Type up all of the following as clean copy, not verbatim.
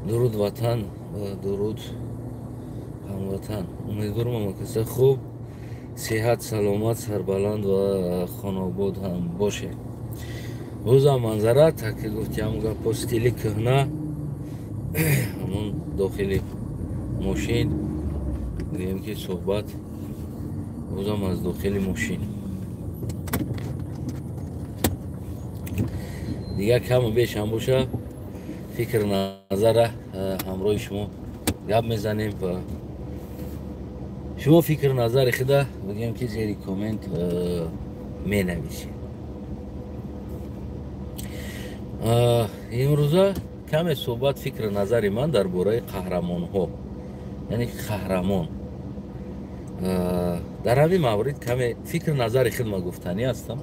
Дуруд ватан ва дуруд ҳамватан. Умедворам ҳама каса хуб, сеҳат, саломат, сарбаланд ва хонобод ҳам бошед. Рӯзам манзара, таки гуфти ҳамон гапо, стили кӯҳна, ҳамон дохили мошин, гӯем ки суҳбат рӯзам аз дохили мошин. Дигар каму беш ҳам боша, фикр назара ҳамроҳи шумо гап мезанем ва шумо фикр назари худа бигем ки зери коммент менависед. Имрӯза каме суҳбат фикр назари ман дар бораи қаҳрамонҳо, яъне қаҳрамон. Дар ҳамин маврид каме фикр назари худ ма гуфтанӣ ҳастам.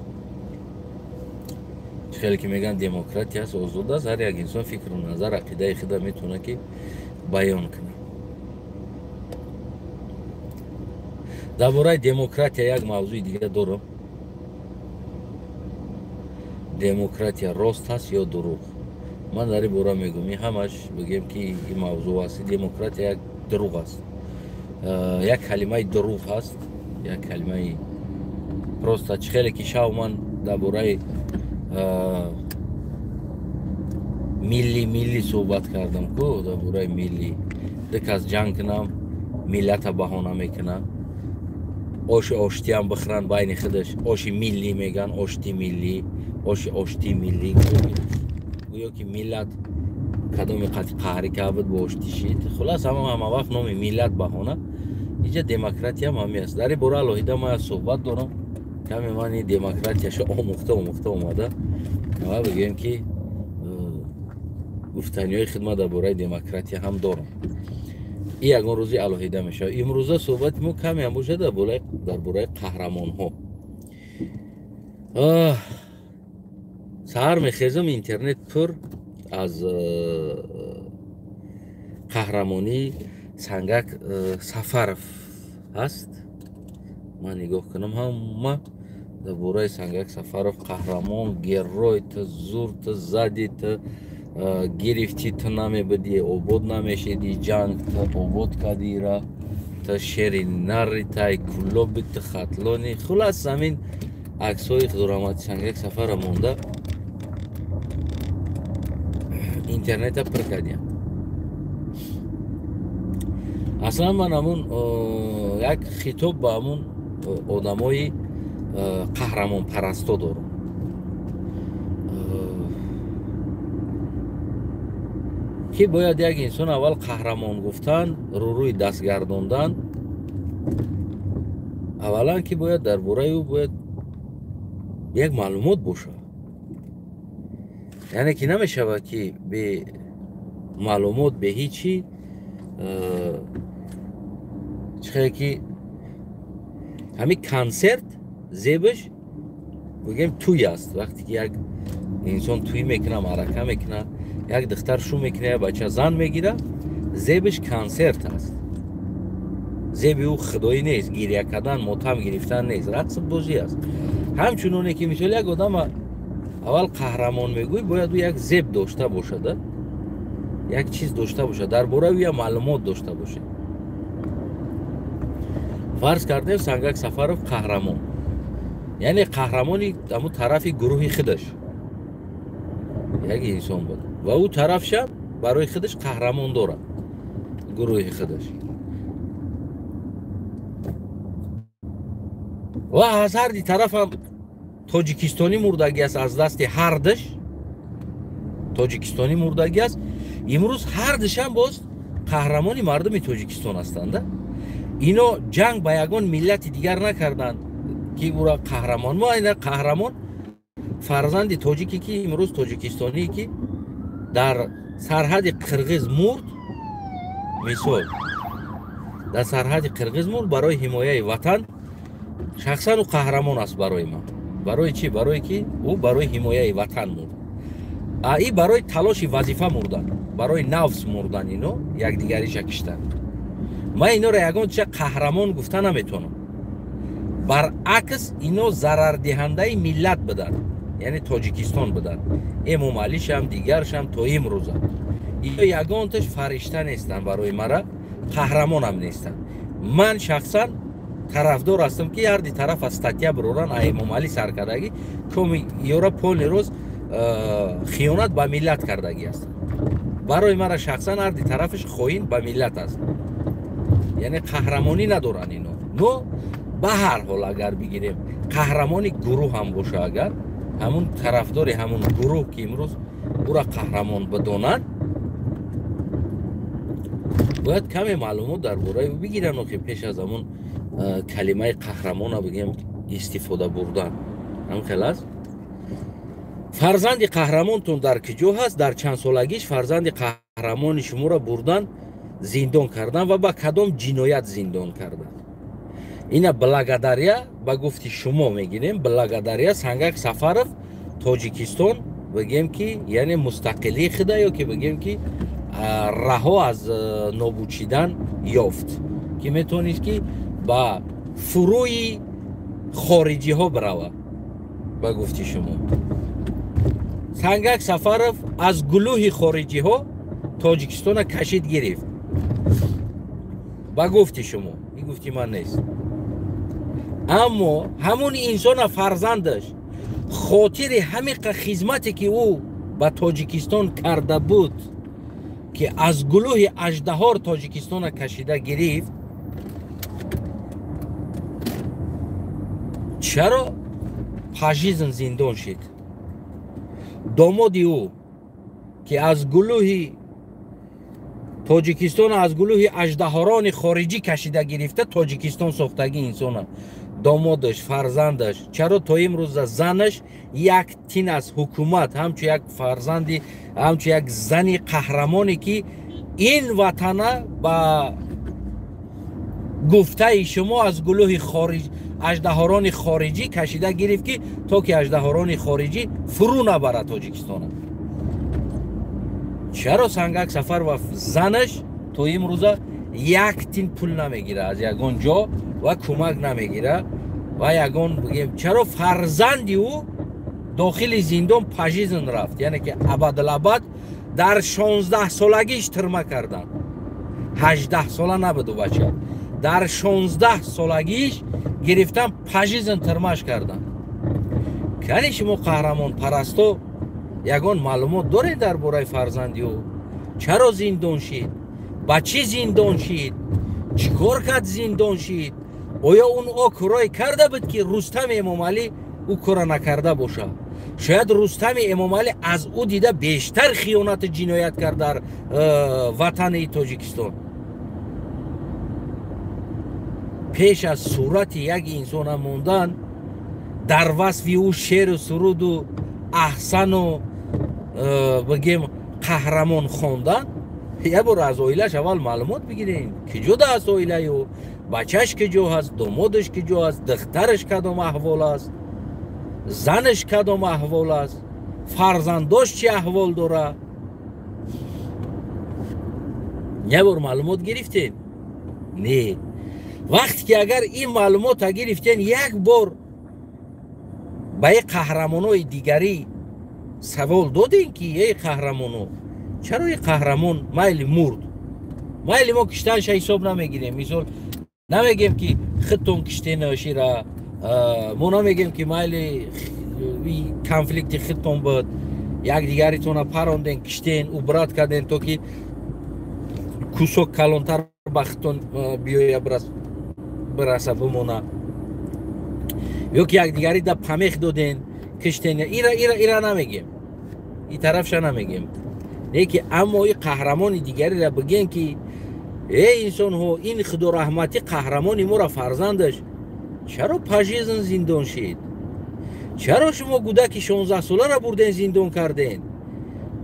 Хеле ки мегӯянд демократия аст, озод аст, ҳар як инсон фикру назар, ақидаи худа метавонад ки баён кунад. Дар бораи демократия як мавзӯи дига дорам. Демократия рост ҳаст ё дурӯғ? Ман дар ин бора мегӯям, ин ҳамаш бигем ки ин мавзӯъ аст. Демократия як дурӯғ аст, як калимаи дурӯғ ҳаст, як калимаи просто чӣ хеле ки шав ман дар бораи милли милли суҳбат кардам ку, дар бораи милли ду кас ҷанг кунам, миллата баҳона мекунам, оши оштиам бихӯранд байни худаш, оши миллӣ мегӯянд, ошти миллӣ, оши оштии миллӣ, гӯё ки миллат кадоме қати қаҳрӣ карда буд бо оштӣ шид. Хулас ҳама вақт номи миллат баҳона. Инҷа демократиям ҳамин аст. Дар ин бора алоҳида ман як суҳбат дорам. Каме ман ин демократияшо омӯхта омӯхта омада ва бигӯем ки гуфтаниҳои хидмат дар бораи демократия ҳам дорам. Ин ягон рӯзи алоҳида мешавад. Имрӯза суҳбати мо каме ҳам бошад дар бораи қаҳрамонҳо. Саҳар мехезам, интернет пур аз қаҳрамонии Сангак Сафаров ҳаст. Ман нигоҳ кунам, ҳама дар бораи Сангак Сафаров қаҳрамон, герой, ту зур, ту зади, ту гирифтӣ, ту намебудӣ, обод намешидӣ, ҷанг ту обод кардира, ту шери нари, тай кулоби, ту хатлони. Хулас ҳамин аксҳои Худораҳмати Сангак Сафара монда интернета пур кардиям. Аслан ман ҳамун як хитоб ба ҳамун одамои қаҳрамонпарасто дорам. Ки бояд як инсон аввал қаҳрамон гуфтан, рӯрӯи даст гардондан, аввалан ки бояд дар бораи ӯ бояд як маълумот бошад. Яъне ки намешавад ки бе маълумот, бе ҳичи, чӣ хеле ки ҳамин консерт зебаш бигем тӯй аст. Вақте ки як инсон тӯй мекунад, маърака мекунад, як духтар шу мекунад, як бача зан мегирад, зебаш консерт аст. Зеби ӯ худоӣ нест, гиря кардан, мотам гирифтан нест, рақсу бозӣ аст. Ҳамчуноне ки мисол як одама аввал қаҳрамон мегӯй, бояд ӯ як зеб дошта бошад, як чиз дошта бошад, дар бораи ӯ як маълумот дошта бошад. Фарз кардем Сангак Сафаров қаҳрамон, яъне қаҳрамони ҳамун тарафи гурӯҳи худаш як инсон буд ва ӯ тарафшам барои худаш қаҳрамон дорад, гурӯҳи худаш. Ва аз ҳар ди тарафам тоҷикистонӣ мурдагӣ аст, аз дасти ҳардаш тоҷикистонӣ мурдагӣ аст. Имрӯз ҳардашам боз қаҳрамони мардуми Тоҷикистон ҳастанд. Ино ҷанг ба ягон миллати дигар накарданд ки ӯра қаҳрамон. Мо ина қаҳрамон фарзанди тоҷике ки имрӯз тоҷикистоние ки дар сарҳади қирғиз мурд, мисол дар сарҳади қирғиз мурд барои ҳимояи ватан, шахсан ӯ қаҳрамон аст барои ман. Барои чӣ? Барое ки ӯ барои ҳимояи ватан мурд. А и барои талоши вазифа мурдан, барои нафс мурдан, ино якдигариша киштан. Ман инора ягон чиза қаҳрамон гуфта наметавонам. Баръакс ино зарардиҳандаи миллат буданд, яъне Тоҷикистон буданд. Эмомалишам, дигаршам то имрӯза. Ё ягонташ фаришта нестанд барои мара, қаҳрамонам нестанд. Ман шахсан тарафдор ҳастам, ки ҳарди тараф аз статья бироран, Эмомалӣ саркардагӣ коми ёра полный роз хиёнат ба миллат кардагӣ ҳастанд. Барои мара шахсан ҳарди тарафаш хоин ба миллат аст, яъне қаҳрамонӣ надоранд ино. Но ба ҳар ҳол агар бигирем, қаҳрамони гурӯҳ ҳам боша, агар ҳамун тарафдори ҳамун гурӯҳ, ки имрӯз ӯра қаҳрамон бидонанд, бояд каме маълумот дар бораи ӯ бигиранд, охи пеш аз ҳамун калимаи қаҳрамона бигем истифода бурдан. Ҳам хел аст. Фарзанди қаҳрамонтон дар куҷо ҳаст? Дар чанд солагиш фарзанди қаҳрамони шуморо бурдан, зиндон кардан ва ба кадом ҷиноят зиндон кардан? Ина благодаря ба гуфти шумо мегирем, благодаря Сангак Сафаров Тоҷикистон бигем ки яъне мустақилии худа ё ки бигем ки раҳо аз нобуд шидан ёфт, ки метавонист ки ба фурӯи хориҷиҳо биравад. Ба гуфти шумо Сангак Сафаров аз гулӯҳи хориҷиҳо Тоҷикистона кашид гирифт. Ба гуфти шумо, ин гуфти ман нест. Аммо ҳамун инсона фарзандаш хотири ҳамиқа хизмате, ки ӯ ба Тоҷикистон карда буд, ки аз гулӯҳи аждаҳор Тоҷикистона кашида гирифт, чаро пажизн зиндон шид? Домоди ӯ, ки аз гулӯҳи Тоҷикистон, аз гулӯҳи аждаҳорони хориҷӣ кашида гирифта Тоҷикистон сохтагӣ инсона, домодаш, фарзандаш, чаро то имрӯза занаш як тин аз ҳукумат, ҳамчун як фарзанди, ҳамчун як зани қаҳрамоне, ки ин ватана ба гуфтаи шумо аз гулӯҳи аждаҳорони хориҷӣ кашида гирифт, ки то ки аждаҳорони хориҷӣ фурӯ набарад Тоҷикистона, чаро Сангак Сафар ва занаш то имрӯза як тин пул намегира аз ягон ҷо ва кӯмак намегира ва ягон бигем, чаро фарзанди ӯ дохили зиндон пажизн рафт, яъне ки абадалабад дар 16 солагиш тирма карданд. 18 сола набуд ӯ бача, дар 16 солагиш гирифтан пажизн тирмаш карданд. Кани шумо қаҳрамонпарасто ягон маълумот доред дар бораи фарзанди ӯ? Чаро зиндон шид? Ба чӣ зиндон шид? Чӣ кор кард зиндон шид? Оё он о корое карда буд, ки Рустами Эмомалӣ ӯ кора накарда бошад? Шояд Рустами Эмомалӣ аз ӯ дида бештар хиёнату ҷиноят кард дар ватани Тоҷикистон. Пеш аз сурати як инсона мондан, дар васфи ӯ шеру суруду аҳсану бигем қаҳрамон хондан, як бор аз оилаш аввал маълумот бигирем, киҷо даст оилаи ӯ, бачаш киҷо ҳаст, домодаш киҷо ҳаст, духтараш кадом аҳвол аст, занаш кадом аҳвол аст, фарзандош чӣ аҳвол дора. Як бор маълумот гирифтем? Не. Вақте ки агар ин маълумота гирифтен, як бор ба ин қаҳрамонои дигарӣ савол додем, ки эй қаҳрамоно, чаро ин қаҳрамон майли мурд? Майли мо киштанша ҳисоб намегирем. Мисол намегем, ки худтон киштенашира, мо намегем, ки майли конфликти худтон буд, якдигаритона паронден, киштен, убрат карден, то ки кусок калонтар ба худтон биёя бираса бимона, ё ки якдигари да памех доден, киштен. Ира намегем, и тарафша намегем. Леки аммо и қаҳрамони дигариро бигем, ки эй инсонҳо, ин худораҳматӣ қаҳрамони моро фарзандаш чаро пажизн зиндон шид? Чаро шумо кӯдаки 16 соларо бурден зиндон карден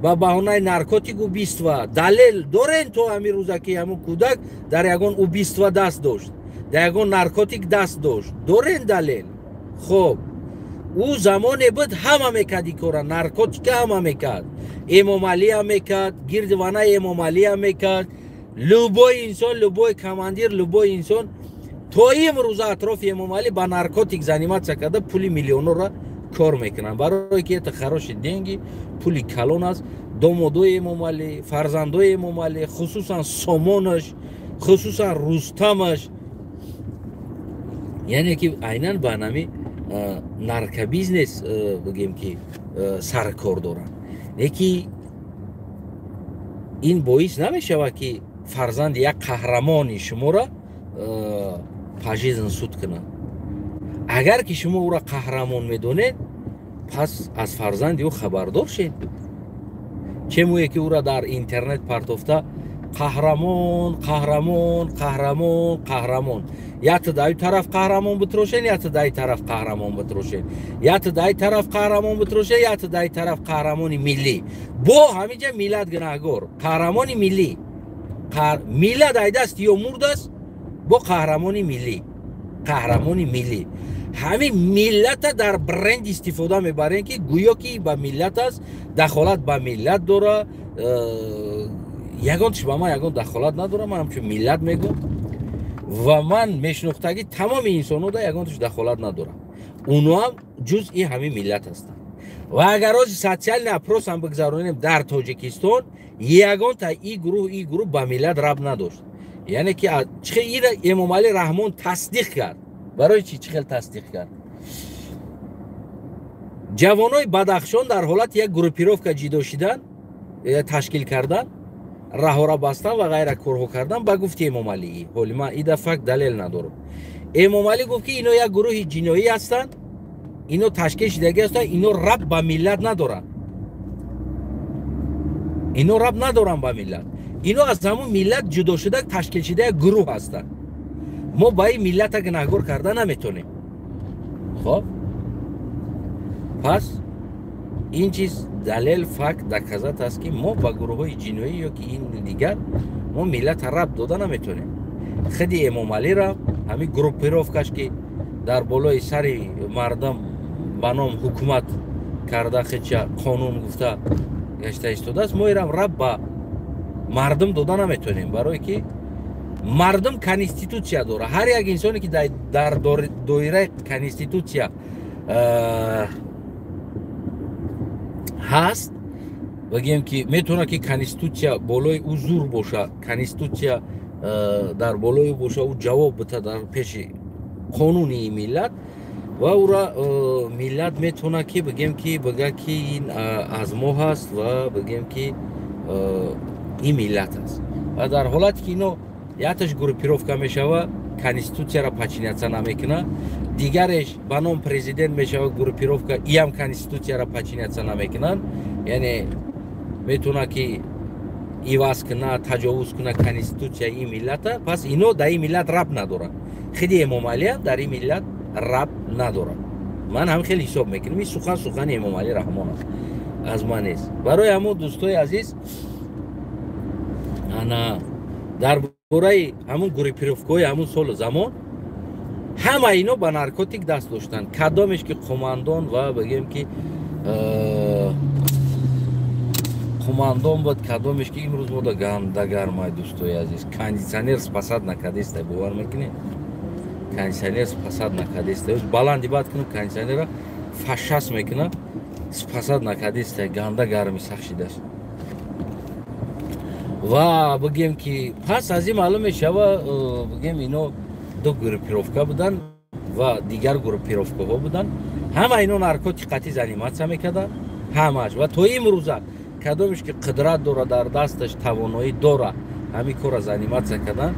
ба баҳонаи наркотик убийства? Далел дорен то ҳамин рӯза, ки ҳамун кӯдак дар ягон убийства даст дошт, дар ягон наркотик даст дошт? Дорен далел? Хоб, ӯ замоне буд ҳама мекард ин кора, наркотика ҳама мекард, Эмомалиам мекард, гирди ванаи Эмомалиам мекард, любой инсон, любой командир, любой инсон то имрӯза атрофи Эмомалӣ ба наркотик заниматься карда, пули миллионҳоро кор мекунанд, барое ки это хорошие деньги, пули калон аст. Домодои Эмомалӣ, фарзандои Эмомалӣ, хусусан Сомонаш, хусусан Рустамаш, яъне ки айнан ба нами наркобизнес, бигем ки, саркор доранд. Леки ин боис намешавад, ки фарзанди як қаҳрамони шуморо пожизненно суд кунад. Агар ки шумо ӯро қаҳрамон медонед, пас аз фарзанди ӯ хабардор шед. Чемуе ки ӯро дар интернет партофта: қаҳрамон, қаҳрамон, қаҳрамон, қаҳрамон. Якта даи тараф қаҳрамон битрошен, якта даи тараф қаҳрамон битрошен, якта даи тараф қаҳрамон битрошен, якта даи тараф қаҳрамони миллӣ. Бо ҳаминҷа миллат гунаҳгор. Қаҳрамони миллӣ, миллат ай даст ё мурдааст. Бо қаҳрамони миллӣ, қаҳрамони миллӣ. Ҳамин миллата дар бренд истифода мебарем, ки гӯё ки ба миллат аст, дахолат ба миллат дора. Ягон чиз ба ман ягон дахолат надорам. Ман ҳамчун миллат мегӯм ва ман мешинохтагӣ тамоми инсонҳо ягон туш дахолат надорам. Уно ҳам ҷузъи ҳамин миллат ҳастанд. Ва агар рози социальный опрос ҳам бигзаронем дар Тоҷикистон, ягонта и гурӯҳ, и гурӯҳ ба миллат рабт надошт. Яъне ки чихел ира Эмомалӣ Раҳмон тасдиқ кард? Барои чӣ? Чӣ хел тасдиқ кард? Ҷавонои Бадахшон дар ҳолати як группировка ҷидо шидан, ташкил кардан, раҳора бастан ва ғайра корҳо кардан. Ба гуфти Эмомалӣ, ҳоли ман ида факт, далел надорам, Эмомалӣ гуфт, ки ино як гурӯҳи ҷиноӣ ҳастанд, ино ташкил шидагӣ ҳастанд, ино рабт ба миллат надоранд, ино рабт надоранд ба миллат, ино аз ҳамун миллат ҷудо шуда, ташкил шуда як гурӯҳ ҳастанд. Мо ба ин миллата гунаҳгор карда наметонем. Хоб, пас ин чиз далел, факт, доказать аст, ки мо ба гурӯҳҳои ҷиноӣ ё ки ин дигар мо миллата рабт дода наметонем. Худи Эмомалира ҳамин группировкаш, ки дар болои сари мардум ба ном ҳукумат карда, хеча қонун гуфта гашта истодааст, мо ирам рабт ба мардум дода наметонем, барое ки мардум конститутсия дора. Ҳар як инсоне, ки дар доираи конститутсия ҳаст, бигем ки метавонад, ки конститутсия болои ӯ зур боша, конститутсия дар болои ӯ боша, ӯ ҷавоб бита дар пеши қонуни миллат ва ӯра миллат метавонад, ки бигем ки бига, ки ин аз мо ҳаст ва бигем, ки ин миллат аст. Ва дар ҳолате ки ино якташ группировка мешава, конститутсияро подчиняться намекуна, дигареш ба ном президент мешава, группировка, иам конститутсияро подчиняться намекунанд, яъне метавонад, ки иваз куна, таҷовуз куна конститутсия ин миллата. Пас ино дар ин миллат рабт надоранд. Хиди Эмомалиам дар ин миллат рабт надорад. Ман ҳам хеле ҳисоб мекунам, ин сухан сухани Эмомалӣ Раҳмон аст, аз ман нест. Барои ҳамон, дӯстои азиз, ана дар бораи ҳамун группировкаҳои ҳамун солу замон, ҳама ино ба наркотик даст доштанд. Кадомеш ки қумандон ва бигем ки қумандон буд, кадомеш ки имрӯз мода ганда гармай, дӯстои азиз, кондитсионер спасать накардестай. Бовар мекунед, кондитсионер спасать накардестай. Баланди бад кунам кондитсионера, фашас мекуна, спасать накардестай. Ганда гарми сахт шидааст. Ва бигем ки пас аз ин маълум мешава, бигем, ино ду группировка буданд ва дигар группировкаҳо буданд. Ҳама ино наркотик қатӣ заниматься мекарданд ҳамааш. Ва то имрӯза кадомеш ки қудрат дора, дар дасташ тавоноӣ дора, ҳамин корро заниматься кардан,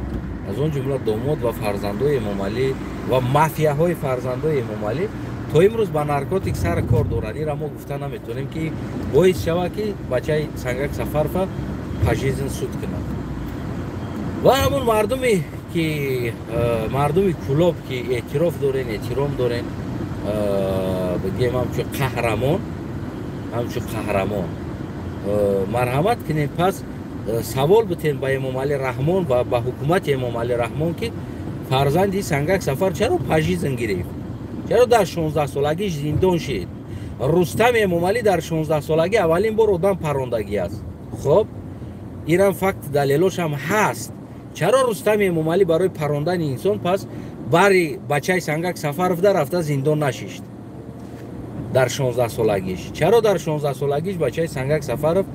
аз он ҷумла домод ва фарзандои Эмомалӣ ва мафияҳои фарзандои Эмомалӣ то имрӯз ба наркотик сар кор доранд. Инра мо гуфта наметавонем, ки боис шавад, ки бачаи Сангак Сафарова пожизненно суд кунад. Ва ҳамун мардуме ки мардуми Кулоб, ки эътироф дорен, эҳтиром дорен, бигем, ҳамчун қаҳрамон, ҳамчун қаҳрамон, марҳамат кунем, пас савол битем ба Эмомалӣ Раҳмон ва ба ҳукумати Эмомалӣ Раҳмон, ки фарзанди Сангак Сафар чаро пожизненно гирифт, чаро дар 16-солагӣ зиндон шид? Рустам Эмомалӣ дар 16-солагӣ аввалин бор одам парондагӣ аст. Хоб, ирам факт, далелошам ҳаст. Чаро Рустами Эмомалӣ барои парондани инсон пас бари бачаи Сангак Сафаровда рафта зиндон нашишт? Дар 16 солагиш. Чаро дар 16 солагиш бачаи Сангак Сафаров,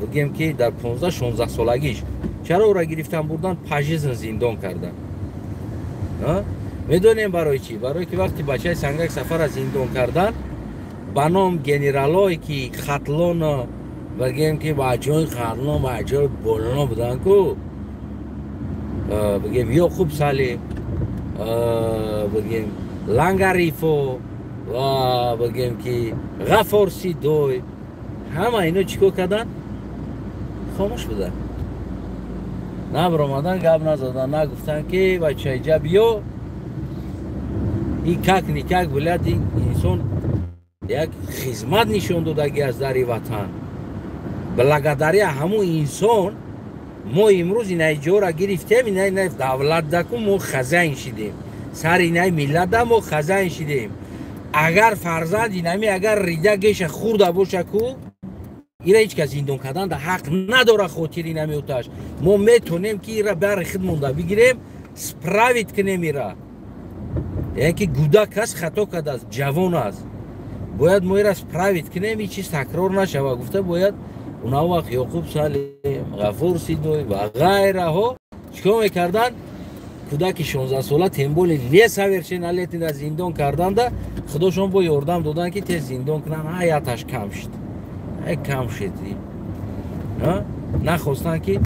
бигем ки дар 15-16 солагиш чаро ӯра гирифтан бурдан пажизн зиндон кардан? Медонем барои чӣ? Барои ки вақти бачаи Сангак Сафара зиндон кардан, ба ном генералое ки Хатлон, бигем ки бачаҳои Хатлон, бачаҳои боло будан ку, бигем Ёқуб Салим, бигем Лангарифо ва бигем ки Ғафор Сидой, ҳама ино чӣ кор карданд? Хомӯш буданд, набаромадан, гап назадан, нагуфтанд ки бача иҷа биё, и как никак блядь инсон як хизмат нишон додагӣ аз дари ватан. Благодаря ҳамун инсон мо имрӯз инаи ҷора гирифтем, инаи давлат даку мо хазайн шидем, сари инаи миллат да мо хазайн шидем. Агар фарзанд инами агар рида геша хурда боша ку, ира ҳеҷ кас зиндон кардан да ҳақ надора. Хотири инами оташ мо метонем ки ира бари худ монда бигирем, справить кунем ира. Яъне ки гудак аст, хато кардааст, ҷавон аст, бояд мо ира справить кунем, ин чиз такрор нашава гуфта бояд. Уна вақт Ёқуб Салим, Ғафур Сидой ва ғайраҳо чикор мекарданд? Кӯдаки 16 сола, тем более несовершеннолетний ра зиндон карданда, худошон бо ёрдам доданд ки тез зиндон кунанд. Ҳаяташ кам шуд, кам шуд. Нахостанд ки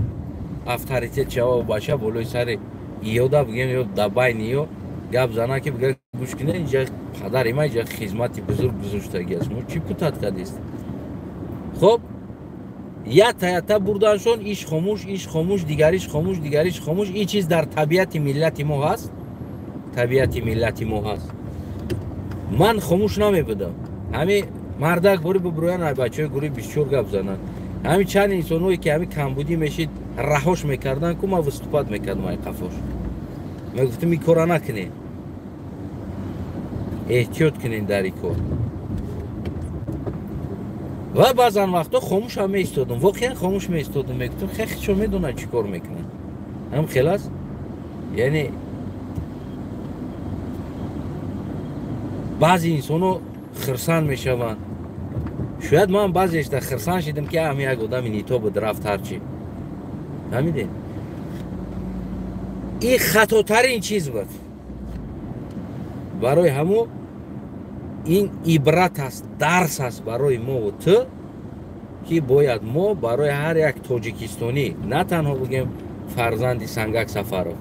авторитет шава бача болои сари иёда, бигем, ё да байни ё гап зана ки бига гӯш кунед, инҷа падари ма инҷа хизмати бузург гузоштагӣ аст, мо чӣ путат кардист? Хоб, ята ята бурданшон, иш хомӯш, иш хомӯш, дигариш хомӯш, дигариш хомӯш. Ин чиз дар табиати миллати мо ҳаст, табиати миллати мо ҳаст. Ман хомӯш намебудам. Ҳами мардак бори бубироян, ай бачаҳои гурӯҳи 24 гап зананд. Ҳами чанд инсонҳое ки ҳами камбудӣ мешид, раҳош мекарданд ку, ман выступать мекардам ай қафош, мегуфтам: ин кора накунед, эҳтиёт кунед дар ин кор. Ва баъзан вақтҳо хомӯшам меистодам, воқеан хомӯш меистодам, мегуфтам: хехчо медонад чӣ кор мекунад. Ҳам хел аст, яъне баъзе инсонҳо хирсанд мешаванд. Шояд ман баъзешда хирсанд шидам ки ҳам як одами нито буд, рафт, ҳарчи. Фаҳмидед, ин хатотарин чиз буд. Барои ҳамо ин ибрат аст, дарс аст барои мову ту, ки бояд мо барои ҳар як тоҷикистонӣ, на танҳо бигем фарзанди Сангак Сафаров,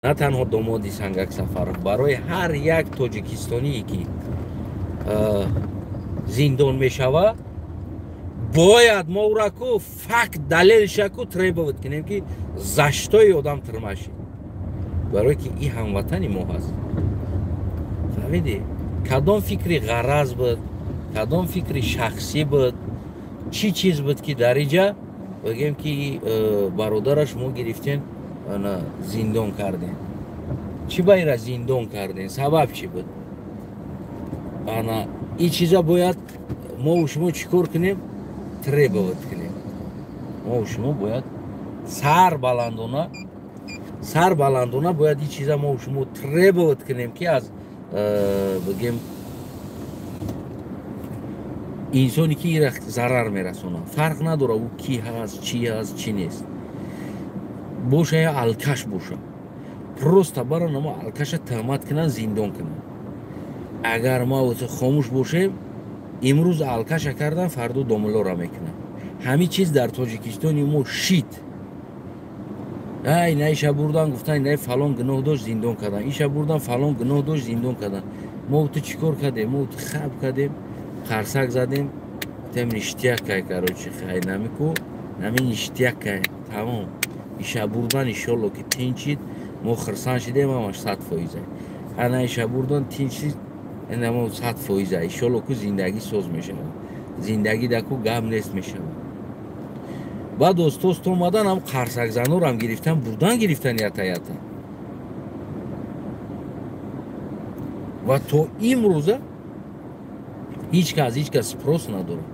на танҳо домоди Сангак Сафаров, барои ҳар як тоҷикистоние ки зиндон мешава, бояд мо ӯра ку факт далелша ку требовать кунем ки за что и одам тюрьма шид, барое ки и ҳамватани мо ҳаст. Фаҳмидӣ, кадом фикри ғараз буд, кадом фикри шахсӣ буд, чӣ чиз буд ки дар иҷа бигем ки бародараш мо гирифтем, зиндон кардем? Чӣ ба ира зиндон кардем, сабаб чӣ буд? Ана ин чиза бояд мову шумо чӣ кор кунем? Требовать кунем. Мову шумо бояд сар баландона, сар баландона бояд ин чиза мову шумо требовать кунем, ки аз бигем инсоне ки ира зарар мерасонад, фарқ надорад ӯ ки ҳаст, чӣ ҳаст, чӣ нест, боша я алкаш боша, просто баран амо алкаша тӯҳмат кунанд, зиндон кунанд. Агар ма хомӯш бошем, имрӯз алкаша кардан, фардо домулора мекунанд. Ҳамин чиз дар Тоҷикистони мо шид. Ай, на иша бурдан, гуфтан инаи фалон гуноҳ дошт, зиндон кардан, иша бурдан, фалон гуноҳ дошт, зиндон кардан. Мо ту чӣ кор кардем? Мо ту хаб кардем, қарсак задем, гуфтем: ништяк кай, короче, хай намику нами ништяк кай, тамом. Иша бурдан, иншолло ки тинчид, мо хирсан шидем, ҳамаш 100%. Ана иша бурдан, тинчид, инамо 100%, иншолло ку зиндагӣ соз мешавад, зиндагӣ даку гап нест мешавад. Баъд остост омадан, ҳам қарсакзанорам гирифтан, бурдан, гирифтан ята ята, ва то имрӯза ҳеҷ кас, ҳеҷ кас спрос надорад,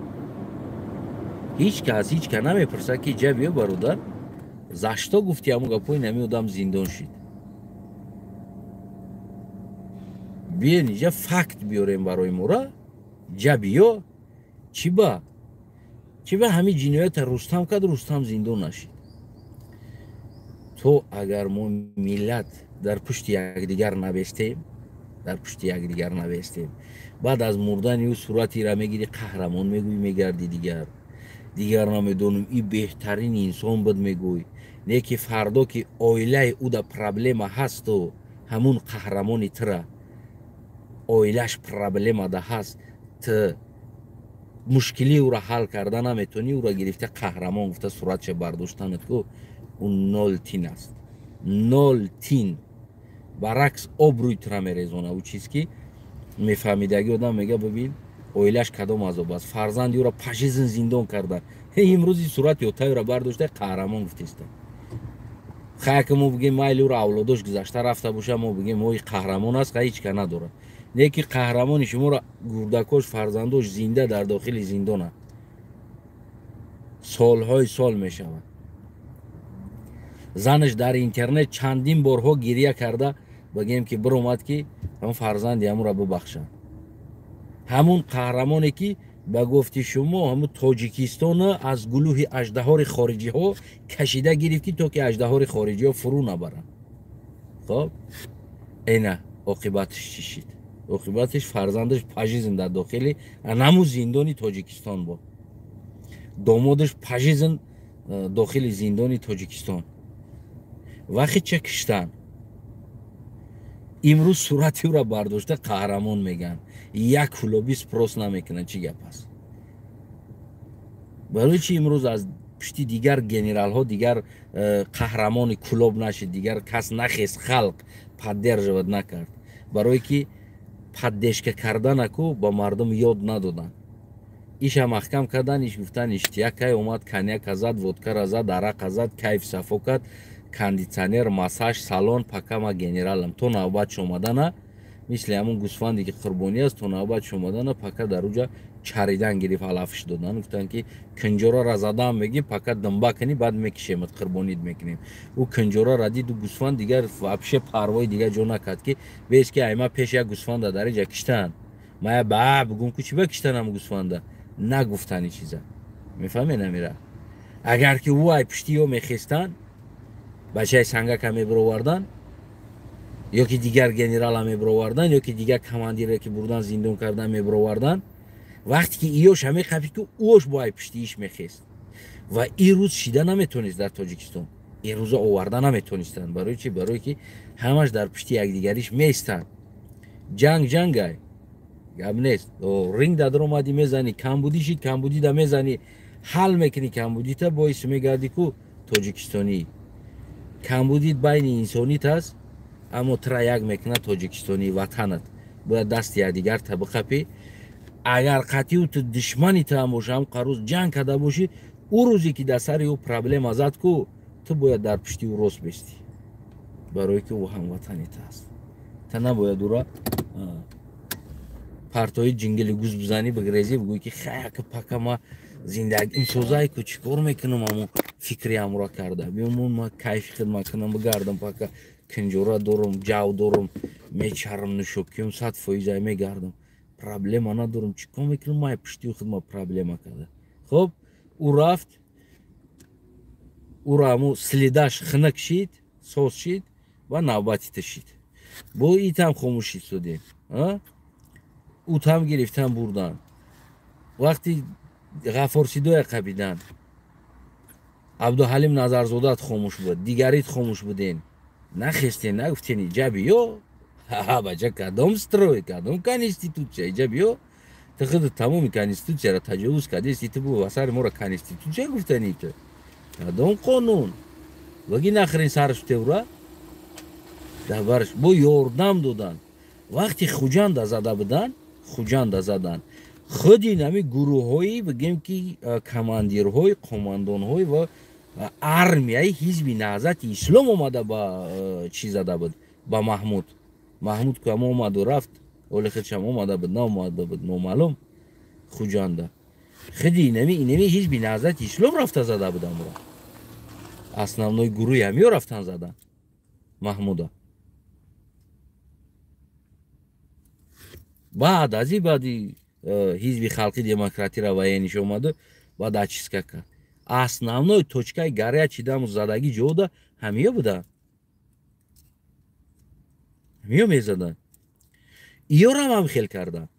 ҳеҷ кас, ҳеҷ кас намепурсад ки ҷа биё, бародар, за что гуфти ҳамун гапои, нами одам зиндон шид. Биен иҷа факт биёрем барои мора. Ҷа биё. Чӣ ба? Чӣ ба ҳамин ҷиноята Рустам кард, Рустам зиндон нашид? То агар мо миллат дар пушти якдигар набестем, дар пушти якдигар набестем, баъд аз мурдани ӯ суратира мегири, қаҳрамон мегӯй, мегарди, дигар дигар намедонам, и беҳтарин инсон буд мегӯй. Не ки фардо ки оилаи ӯ да проблема ҳасту ҳамун қаҳрамони тира оилаш проблема да ҳаст, т мушкилии ӯро ҳал карда наметонӣ, ӯро гирифта қаҳрамон гуфта суратша бардоштанат ку, ӯ нол тин аст, нол тин. Баръакс, обрӯи тура мерезона. Ӯ чиз ки мефаҳмидаги одам мега: бибин, оилаш кадом азоб аст, фарзанди ӯро пашизн зиндон кардан, имрӯзи сурати отайро бардошта қаҳрамон гуфтеста. Хая ки мо бигем, майли, ӯро авлодош гузашта рафта боша, мо бигем, ой, қаҳрамон аст, ха ҳеч ка надорад. Не ки қаҳрамони шуморо гурдакош, фарзандош зинда дар дохили зиндонанд, солҳои сол мешавад. Занаш дар интернет чандин борҳо гиря карда, бигем ки биромад, ки ҳамон фарзанди ҳамонро бубахшанд. Ҳамун қаҳрамоне ки ба гуфти шумо ҳамун Тоҷикистона аз гулӯҳи аждаҳори хориҷиҳо кашида гирифт, ки то ки аждаҳори хориҷиҳо фурӯ набаранд. Хоб, эна оқибаташ чӣ шид? Оқибаташ фарзандаш пажизм дар дохили наму зиндони Тоҷикистон бо домодаш пажизм дохили зиндони Тоҷикистон вақте ча киштан. Имрӯз сурати ӯра бардошта қаҳрамон мегӯянд, як кулоби спрос намекунанд, чӣ гап аст? Барои чи имрӯз аз пушти дигар генералҳо, дигар қаҳрамони Кулоб нашид, дигар кас нахест, халқ поддерживать накард? Барое ки поддержка карданаку ба мардум ёд надоданд. Иша маҳкам кардан, иш гуфтан, иштиякай омад, коньяка зад, водкара зад, арақа зад, кайф сафо кард, кондитсионер, массаж, салон, пока ма генералам, то навбатш омадана, мисли ҳамун гӯсфанде ки қурбонӣ аст, то навбатш омадана пока дар уҷа чаридан гирифт, алафш додан. Гуфтанд ки кунҷораро задаам, меги, пока думба кунӣ, баъд мекишемат, қурбонит мекунем. Ӯ кунҷораро диду гӯсфанд дигар вообще парвои дигар ҷо накард, ки бес ки айма пеш як гӯсфанда дар иҷа киштанд, мая ба бугум ку, чи ба киштан ҳам гӯсфанда нагуфтани чиза мефаҳме намира. Агар ки ӯ ай пушти ё мехестанд, бачаи сангака мебировардан ё ки дигар генерала мебировардан, ё ки дигар командире ки бурдан зиндон кардан мебировардан, вақте ки иёша меқапид, ки ӯш бо ай пушти иш мехест ва ин рӯз шида наметонист. Дар Тоҷикистон ин рӯза оварда наметонистанд. Барои чи? Барое ки ҳамаш дар пушти якдигариш меистанд. Ҷанг ҷангай, гап нест. Ринг да даромадӣ, мезанӣ, камбудӣ шид, камбудида мезанӣ, ҳал мекунӣ камбудита, боис мегардӣ ку тоҷикистонӣ. Камбудит байни инсонит аст, аммо тра як мекунад тоҷикистонӣ, ватанат. Бояд дасти якдигар та биқапӣ. Агар қатъиу ту душмани ту ҳам боша, ҳам қарӯз ҷанг карда бошӣ, ӯ рӯзе ки дар сари ӯ проблема зад ку, ту бояд дар пушти ӯ рост бестӣ, барое ки ӯ ҳамватани ту аст. Та набояд ӯра партои ҷингили гуз бизанӣ, бигрезӣ, бигӯӣ ки хаяка пока ма зиндагим созай ку, чӣ кор мекунам, ҳамун фикри ҳамура карда биёмон, ма кайфи хидмат кунам, бигардам, пока кинҷора дорум, ҷав дорум, мечарам, нӯшокиём 100%-ай мегардам, проблема надорам, чӣ кор мекунам, май пушти хидмат проблема карда. Хоб, ӯ рафт, ӯро ҳамун слидаш хинак шид, соз шид ва навбати ташид. Бо итам хомӯш истодем, ӯтам гирифтан бурдан. Вақти Ғафорсидоя қабидан, Абдуҳалим Назарзодат хомӯш буд, дигарит хомӯш буден, нахестен, нагуфтен: иҷа биё, бача, кадом строй, кадом конститутсия, иҷа биё, ту худ тамоми конститутсияро таҷовуз кардести, ту бу сари моро конститутсия гуфтани, ту кадом қонун ваги нахрен сарш тевра дар бо ёрдам додан. Вақти Хуҷанда зада будан, Хуҷанда задан, худи нами гурӯҳҳои, бигем ки командирҳои, қомандонҳои ва армияи Ҳизби Наҳзати Ислом омада ба чӣ зада буд, ба Маҳмуд. Маҳмуд ку ҳама омаду рафт, оли худшам омада буд, наомада буд, номаълум. Хуҷанда худи инами Ҳизби Наҳзати Ислом рафта зада буд амро, основной гурӯҳи ҳамиё рафтан задан Маҳмуда. Баъд аз и баъди ҳизби халқи демократира военныйш омаду баъд очистка кард. Основной точкаи горячий даму задагӣ ҷода ҳамиё буданд, ҳамиё мезаданд. Иёрам ҳам хел карданд.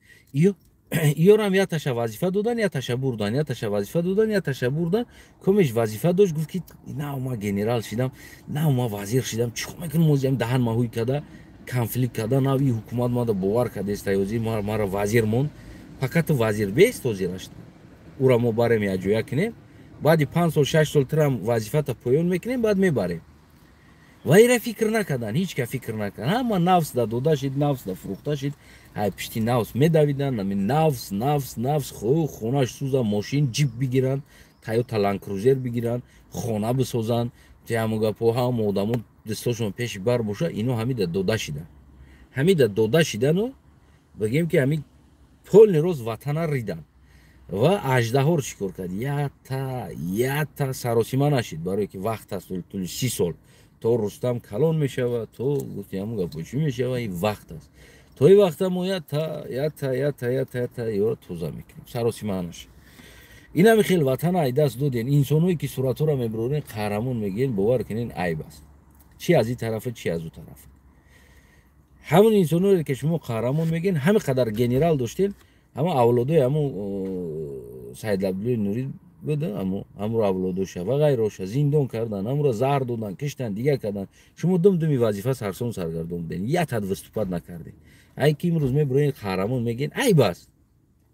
Иёрам яташа вазифа додан, яташа бурдан, яташа вазифа додан, яташа бурдан. Комеш вазифа дошт, гуфт ки нав ма генерал шидам, нав ма вазир шидам, чӣ кор мекунам, озиам даҳан маҳӯй када, конфликт када, нав и ҳукумат мада бовар кадеста, ози мара вазир монд. Пока ту вазир бест, озирашта ура мо барем якҷоя кунем, баъди 5 сол 6 сол турам вазифата поён мекунем, баъд мебарем. Ва ира фикр накардан, ҳеҷ ка фикр накардан. Ҳама нафс да дода шид, нафс да фурӯхта шид, ҳай пишти нафс медавиданд. Ами нафс, нафс, нафс. Хонаш сӯза, мошин ҷип бигиранд, Тойота Ланд Крузер бигиранд, хона бисозанд, ҳаму гапҳо, ҳама одамо дастошон пеши бар боша. Ино ҳамида дода шидан, ҳамида дода шидану бигем ки ҳами полный роз ватана ридан. Ва аждаҳор чӣ кор кард? Ята ята саросима нашид, барое ки вақт аст, тӯли 30 сол то Рустам калон мешавад, то гуфти ҳамун гапо чӣ мешавад, ин вақт аст. То ин вақта мо ята ята ята ята ята ёро тоза мекунем, саросима нашид. Инами хел ватана ай даст доден. Инсонҳое ки суратҳоро мебурорен, қаҳрамон мегӯен, бовар кунен, айб аст, чи аз ин тарафа, чи аз ӯ тарафа. Ҳамон инсонҳое ки шумо қаҳрамон мегӯен, ҳами қадар генерал доштен, ҳама авлодои ҳамун Саид Абдуллои Нурӣ буда, ҳамуро авлодоша ва ғайроша зиндон кардан, ҳамуро заҳр додан, киштан, дигар кардан. Шумо дум думи вазифа сарсон саргардон буден, ятад выступать накардем. Ай ки имрӯз мебуроен, қаҳрамон мегӯен, айб аст,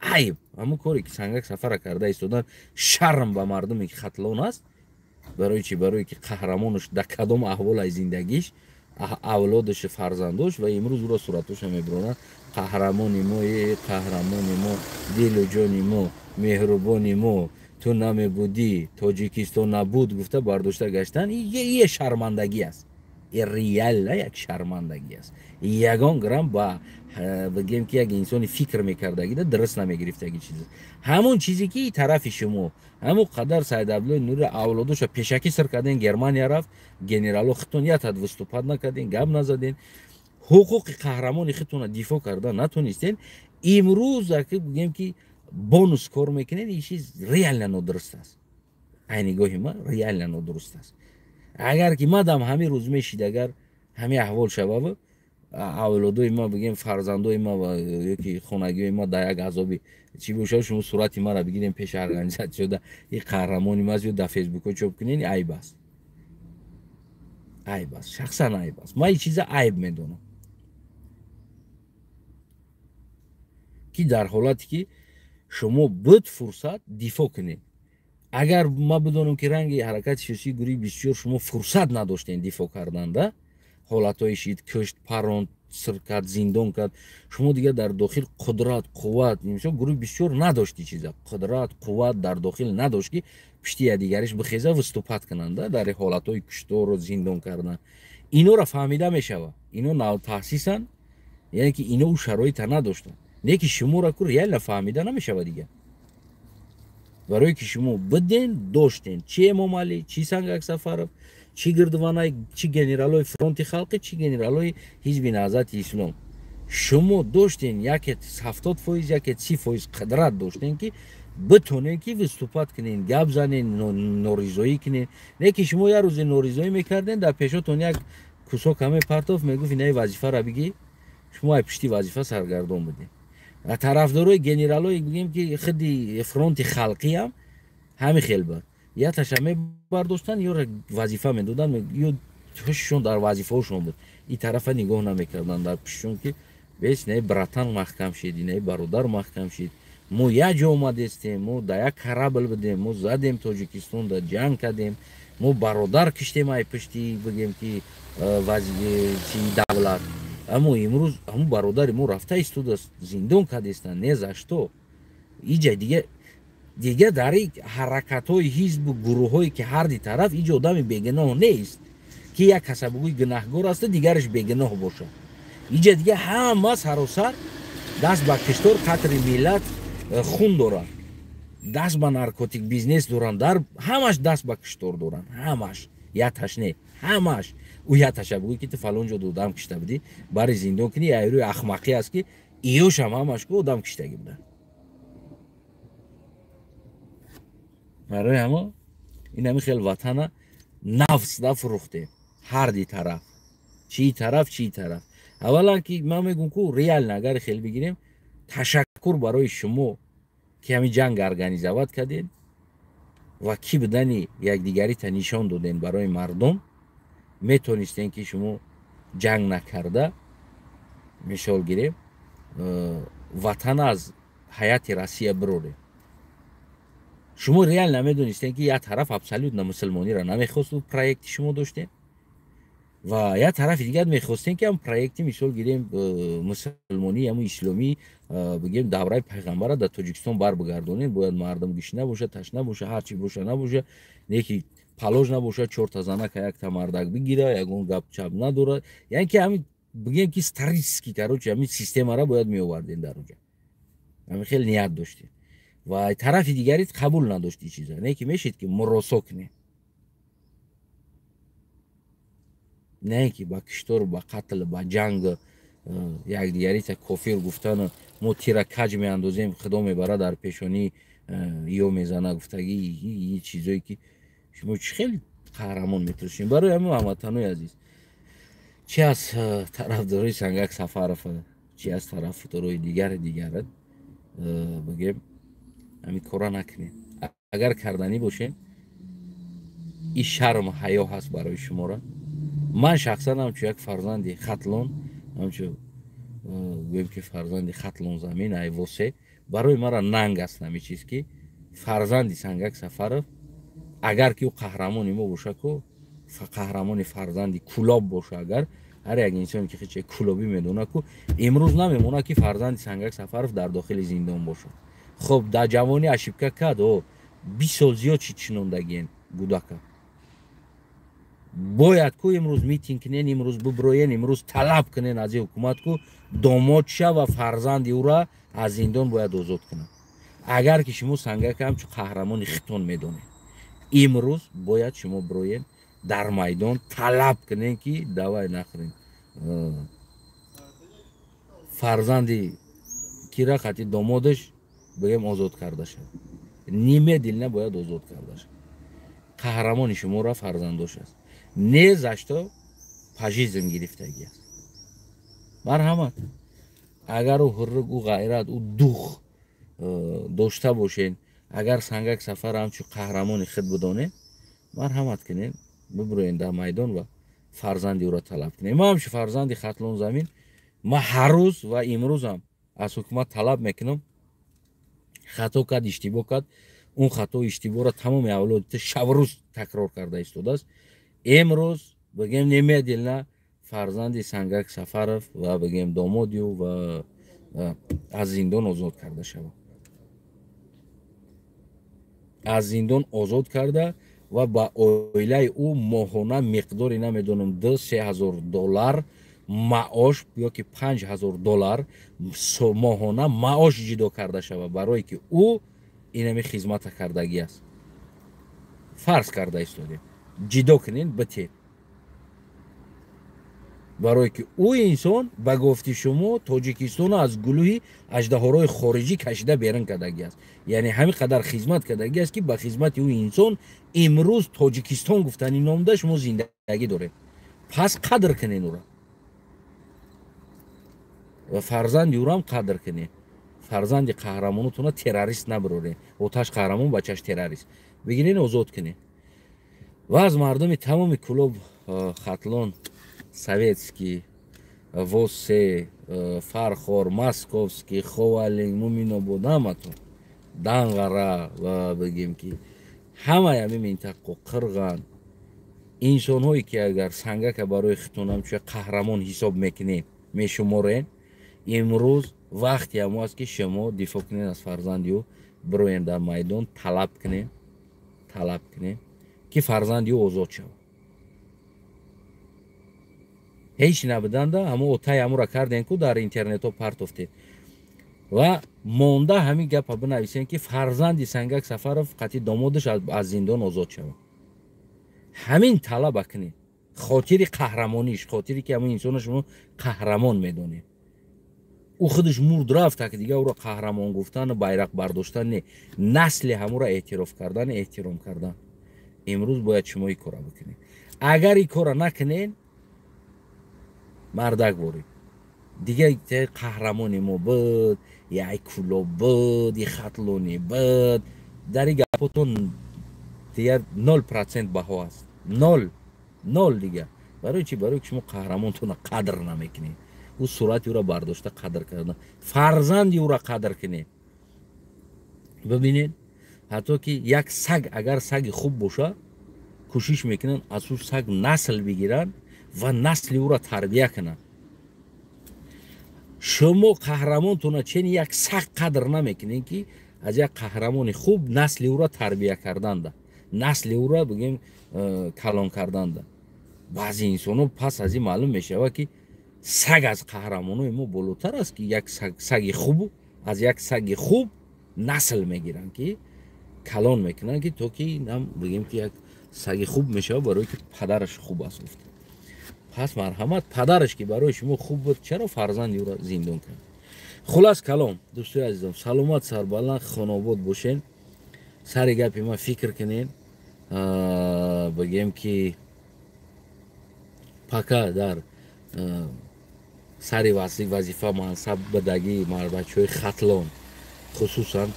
айб. Ҳамун коре ки Сангак Сафара карда истодан, шарм ба мардуме ки Хатлон аст. Барои чи? Барое ки қаҳрамонаш дар кадом аҳволаи зиндагиш, авлодаш, фарзандош, ва имрӯз ӯро суратоша мебуронанд: қаҳрамони мо, е қаҳрамони мо, дилу ҷони мо, меҳрубони мо, ту намебудӣ, Тоҷикистон набуд, гуфта бардошта гаштан. Е шармандагӣ аст, реально як шармандагӣ аст. Ягон грамм ба бигем ки як инсони фикр мекардагида дуруст намегирифтаги чиз. Ҳамон чизе ки тарафи шумо ҳамон қадар Саид Абдуллои Нури авлодоша пешакӣ сир карден, Германия рафт, генерало хитон ятад выступать накарден, гап назаден, ҳуқуқи қаҳрамони хитона дифоъ карда натонистен. Имрӯз аки бигем ки бонус кор мекунед, ин чиз реально нодуруст аст. Ай нигоҳи ман реально нодуруст аст. Агар ки мадам ҳамин рӯз мешид, агар ҳамин аҳвол шававу авлодои ма, бигем фарзандои ма ёки хонагиҳои ма дар як азоби чӣ бошад, шумо сурати маро бигирем, пеши организатсияда и қаҳрамони ма ё дар Фейсбукҳо чоп кунен, айб аст, айб аст, шахсан айб аст. Ман ин чиза айб медонам, ки дар ҳолате ки шумо буд фурсат дифоъ кунед, агар ман бидонам ки ранги ҳаракати сиёсии гурӯҳи 24 шумо фурсат надоштен дифоъ карданда, ҳолатҳои шид, кушт, паронд, сир кард, зиндон кард, шумо дигар дар дохил қудрат, қувват, мисол, гурӯҳи 24 надошти чиза, қудрат, қувват дар дохил надошт, ки пишти якдигариш бихеза, выступать кунанда дар ҳолатҳои куштору зиндон кардан. Инора фаҳмида мешавад, ино навтаъсисанд, яъне ки ино ӯ шароита надоштанд. Не ки шуморо ку реально фаҳмида намешавад дигар, барое ки шумо биден, доштен, чи Эмомалӣ, чи Сангак Сафаров, чи гирдуванай, чи генералои фронти халқӣ, чи генералои ҳизби Наҳзати Ислом, шумо доштен яке 70%, яке 30% қудрат доштен, ки битонен ки выступать кунен, гап занен, норизоӣ кунен. Не ки шумо як рӯзе норизоӣ мекарден, дар пешотон як кусок ҳаме партоф, мегуфт: инаи вазифаро бигӣ. Шумо ай пишти вазифа саргардон будем. Ва тарафдорои генералое, бигем ки худи фронти халқиам ҳами хел буд, яташа мебардоштанд, ёро вазифа медоданд, ё ҳушшон дар вазифаҳошон буд, ин тарафа нигоҳ намекарданд дар пишшон, ки бес инаи братан маҳкам шид, инаи бародар маҳкам шид, мо як ҷо омадестем, мо дар як корабль будем, мо задем Тоҷикистон, дар ҷанг кардем, мо бародар киштем ай пишти, бигем ки давлат. Аммо имрӯз ҳамун бародари мо рафта истодааст, зиндон кардестанд, не за что. Иҷа дига дар ҳаракатҳои ҳизбу гурӯҳҳое ки ҳарди тараф, иҷа одами бегуноҳ нест, ки як каса бугӯи гунаҳгор асту дигараш бегуноҳ бошад. Иҷа дига ҳама саросар даст ба киштор, қатри миллат, хун дорад, даст ба наркотик бизнес доранд, дар ҳамаш даст ба киштор доранд, ҳамаш, яташ не, ҳамаш. Ӯ яташа бугӯй ки ту фалон ҷо додам кишта будӣ, бари зиндон кунӣ, айрӯи ахмақӣ аст ки Иёшам ҳамаш ку одам киштагӣ буданд. Барои ҳамо ин ҳами хел ватана нафс да фурӯхтем. Ҳар ди тараф. Чӣ тараф, чӣ тараф. Аввалан ки ман мегӯм ку реально агар хел бигирем, ташаккур барои шумо ки ҳамин ҷанг организовать кардед ва кӣ будани якдигарита нишон додем барои мардум. Метонистем ки шумо ҷанг накарда, мисол гирем, ватан аз ҳаяти Россия бирорем. Шумо реально намедонистем ки як тараф абсолютно мусулмониро намехост, проекти шумо доштем, ва як тарафи дигар мехостем ки ҳам проекти, мисол гирем, мусулмонӣ, ҳамун исломӣ, бигем, давраи пайғамбара дар Тоҷикистон барбигардонем. Бояд мардум гишна боша, ташна боша, ҳар чи боша набоша, не ки палож набоша, чорта занака якта мардак бигира, ягон гап чап надорад. Яъне ки ҳамин бигем ки старически, короче, ҳамин системара бояд меовардем дар онҷа. Ҳамин хеле ният доштем. Ва тарафи дигарит қабул надошт ин чиза. Не ки мешид ки муросо кунем. Не ки ба киштор, ба қатл, ба ҷанг якдигарита кофир гуфтану мо тира каҷ меандозем, худо мебара дар пешонӣ ё мезана гуфтагӣ, чизое ки шумо чӣ хеле қаҳрамон метрошем. Барои ҳамин ҳамватанои азиз, чи аз тарафдорои Сангак Сафаров, чи аз тарафдорои дигари дигарат, бигем, ҳамин кора накунед. Агар карданӣ бошем, ин шарму ҳаё ҳаст барои шуморо. Ман шахсан ҳамчун як фарзанди Хатлон, ҳамчун гӯем ки фарзанди Хатлон замин айвосе, барои мара нанг аст ҳамин чиз ки фарзанди Сангак Сафаров, агар ки ӯ қаҳрамони мо боша, ку қаҳрамони фарзанди Кулоб боша, агар ҳар як инсоне ки хече кулобӣ медона, ку имрӯз намемонад ки фарзанди Сангак Сафаров дар дохили зиндон бошад. Хоб, дар ҷавонӣ ошибка кард, 20 сол зиёд чӣ чинондагиен гудака. Бояд ку имрӯз митинг кунен, имрӯз биброен, имрӯз талаб кунен аз ин ҳукумат ку домод ша ва фарзанди ӯра аз зиндон бояд озод кунад. Агар ки шумо Сангака ҳамчун қаҳрамони хитон медонед, имрӯз бояд шумо бироен дар майдон талаб кунен ки давай нахӯрем фарзанди кира хати домодаш бигем озод карда шавад. Немедленно бояд озод карда шавад. Қаҳрамони шуморо фарзандош аст. Не за что пажизм гирифтагӣ аст. Марҳамат, агар ӯ ҳуррук, ӯ ғайрат, ӯ дух дошта бошен, агар Сангак Сафар ҳамчун қаҳрамони худ бидонед, марҳамат кунед, бибироен дар майдон ва фарзанди ӯро талаб кунед. Ман ҳамчун фарзанди Хатлон замин, ман ҳар рӯз ва имрӯзам аз ҳукумат талаб мекунам, хато кард, иштибоҳ кард, он хато иштибоҳро тамоми авлоди шабрӯз такрор карда истодааст. Имрӯз бигем немедленно фарзанди Сангак Сафаров ва бигем домоди ӯ ва аз зиндон озод карда шавад. Аз зиндон озод карда ва ба оилаи ӯ моҳона миқдори намедонам 2-3 ҳазор доллар маош ё ки 5 ҳазор доллар моҳона маош ҷидо карда шавад, барое ки ӯ инами хизмата кардагӣ аст. Фарз карда истодем, ҷидо кунед, битед, барое ки ӯ инсон ба гуфти шумо Тоҷикистонро аз гулӯҳи аждаҳорои хориҷӣ кашида берун кардагӣ аст. Яъне ҳамин қадар хизмат кардагӣ аст ки ба хизмати ӯ инсон имрӯз Тоҷикистон гуфтани номда шумо зиндагӣ доред. Пас қадр кунед ӯро ва фарзанди ӯро ҳам қадр кунед. Фарзанди қаҳрамонотона террорист набироред. Оташ қаҳрамон, бачаш террорист. Бигирен, озод кунед. Ва аз мардуми тамоми Кулоб, Хатлон, Советский, Восе, Фархор, Московский, Ховалинг, Муминобод, ҳаматон, Данғара ва бигем ки ҳамаи ҳамин минтақо, Қирған, инсонҳое ки агар Сангака барои хитон ҳамчун қаҳрамон ҳисоб мекунед, мешуморен, имрӯз вақте ҳамо аст ки шумо дифоъ кунед аз фарзанди ӯ, бироен дар майдон, талаб кунед, талаб кунед ки фарзанди ӯ озод шавад. Ҳеҷ набуданда ҳамо отаи ҳамура кардем ку дар интернетҳо партофтед ва монда ҳамин гапа бинависем ки фарзанди Сангак Сафаров қатъи домодаш аз зиндон озод шавад. Ҳамин талаба кунед, хотири қаҳрамониш, хотире ки ҳамин инсонро шумо қаҳрамон медонед. Ӯ худаш мурд, рафт, ки дига ӯро қаҳрамон гуфтану байрақ бардоштан не, насли ҳамуро эътироф кардан, эҳтиром кардан. Имрӯз бояд шумо ин кора бикунед. Агар ин кора накунед, мардак боред, дига қаҳрамони мо буд, яй Кӯлоб буд, и Хатлонӣ буд, дар ин гапотон дигар 0% баҳо аст, нол, нол дига. Барои чӣ? Барои ки шумо қаҳрамонтонро қадр намекунед. Ӯ сурати ӯро бардошта қадр кардан, фарзанди ӯро қадр кунед. Бибинед, ҳатто ки як саг, агар саги хуб боша, кӯшиш мекунанд, аз ӯ саг насл бигиранд ва насли ӯро тарбия кунанд. Шумо қаҳрамонтона чени як саг қадр намекунед, ки аз як қаҳрамони хуб насли ӯро тарбия карданда, насли ӯро, бигем, калон карданда. Баъзе инсонҳо пас аз ин маълум мешавад, ки саг аз қаҳрамонои мо болотар аст, ки як саги хуб, аз як саги хуб насл мегиранд, ки калон мекунанд, ки то ки нам бигем, ки як саги хуб мешавад, барое ки падараш хуб аст гуфта. Пас марҳамат, падараш ки барои шумо хуб буд, чаро фарзанди ӯро зиндон кард? Хулас калом, дӯстои азизам, саломат, сарбаланд, хонобод бошен. Сари гапи ман фикр кунен. Бигем, ки пока дар сари вазифа, мансаб бидагӣ бачаҳои Хатлон хусусан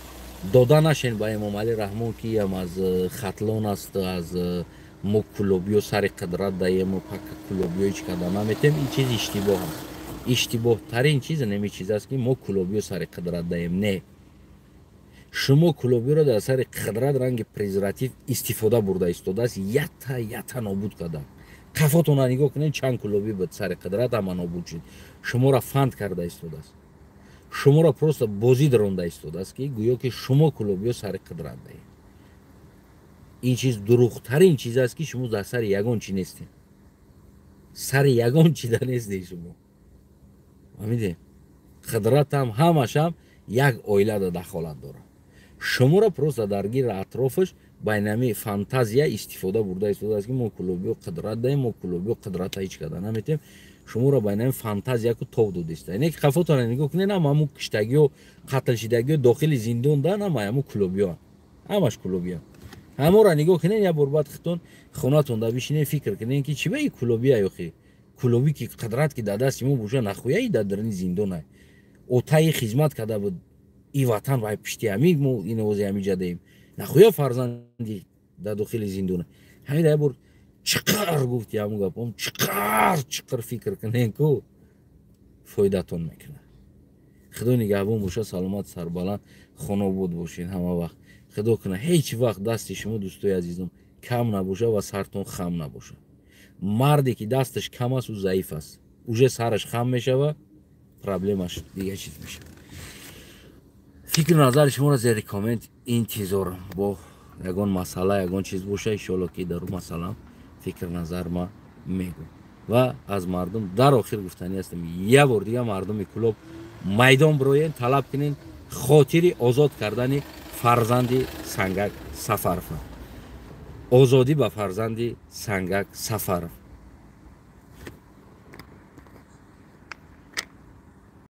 дода нашен ба Эмомалӣ Раҳмон, ки ям аз Хатлон аст, аз мо кулобиё сари қудрат даему, пока кулобиё ҳеч карда наметем. Ин чиз иштибоҳ аст. Иштибоҳтарин чиз неми чиз аст, ки мо кулобиё сари қудрат даем. Не, шумо кулобиёро дар сари қудрат ранги презерватив истифода бурда истодааст, ята ята нобуд карда. Қафотона нигоҳ кунед, чанд кулобӣ буд сари қудрат, ҳама нобуд шуд. Шуморо фанд карда истодааст, шуморо просто бозӣ даронда истодааст, ки гӯё ки шумо кулобиё сари қудрат даед. Ин чиз дурӯғтарин чиз аст, ки шумо дар сари ягон чи нестед, сари ягон чида нестед шумо. Фаҳмидед? Қудратам ҳамашам як оилада дахолат дорад. Шуморо просто дар гирди атрофаш байнами фантазия истифода бурда истодааст, ки мо кулобиё қудрат даем, мо кулобиё қудрата ҳеч карда наметем. Шуморо байнами фантазия ку тов додиста. Не ки қафотона нигоҳ кунед, ҳама ҳамун киштагиё, қатлшидагиё, дохили зиндон дан, ҳама ҳамун кулобиё, ҳамаш кулобиё. Ҳаморо нигоҳ кунед, як бор баъд хитон хонатонда бишинед, фикр кунед, ки чӣ ба и кулобия ёхи кулобӣ, ки қудрат ки дар дасти мо боша, нахуя и дар дарни зиндона отаи хизмат карда буд и ватан, вай пишти ҳами мо иновози ҳами ҷадаем, нахуя фарзанди дар дохили зиндона. Ҳамин як бор чиқар гуфти, ҳамун гапом чиқар чиқар фикр кунед, ку фоидатон мекунад. Худо нигаҳбон боша, саломат, сарбаланд, хонобод бошед ҳама вақт. Худо кунад, ҳеҷ вақт дасти шумо, дӯстои азизам, кам набошад ва сартон хам набошад. Марде ки дасташ кам аст, ӯ заиф аст, уже сараш хам мешавад, проблемаш дига чиз мешавад. Фикру назари шуморо зери коммент интизорам. Бо ягон масъала, ягон чиз боша, иншоалло, ки дар ӯ масъалам фикр назар ма мегӯм. Ва аз мардум дар охир гуфтанӣ ҳастам: як бор дига, мардуми Кулоб, майдон бироен, талаб кунен хотири озод кардани фарзанди Сангак Сафаров. Озодӣ ба фарзанди Сангак Сафаров.